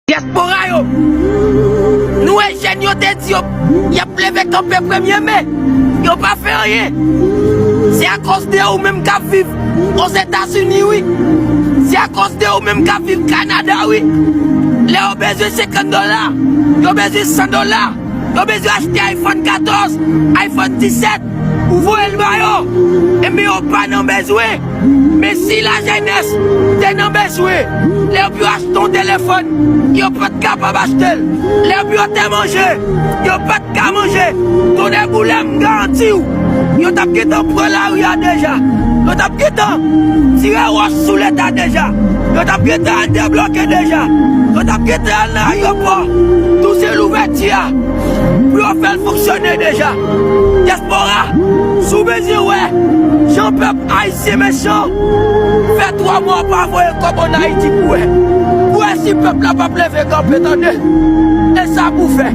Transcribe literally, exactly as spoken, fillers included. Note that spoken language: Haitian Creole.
Dyaspora yo, nou wè jèn yo te di yo y ap leve kanpe premye me. Yo pa fè anyen. Se akoz de ou menm k ap viv Ozetazini, wi. Se akoz de ou menm k ap viv Kanada, wi. Lè yo bezwen senkant dola, yo bezwen san dola, yo bezwen achte iPhone katòz, iPhone disèt, ou voye l ba yo. Enben, yo pa nan bezwen. Men si lajenès te nan bezwen, lè yo pou yo achte yon telefòn, yo pa t kapab achte l. Lè yo pou yo te manje, yo pa t ka manje. Tonnè boule m, m garanti w, yo t ap gentan pran lari a deja. Yo t ap gentan tire wòch sou Leta deja. Yo t ap gentan al debloke deja. Yo t ap gentan al nan ayewopò. Tou se louvèti a pou yo fè l fonksyone deja. Dyaspora, si w bezwen wè jan pèp ayisyen mechan, fè twa mwa w pa voye kòb ann Ayiti pou wè. Pou wè si pèp la p ap leve kanpe, tande. E sa pou fè.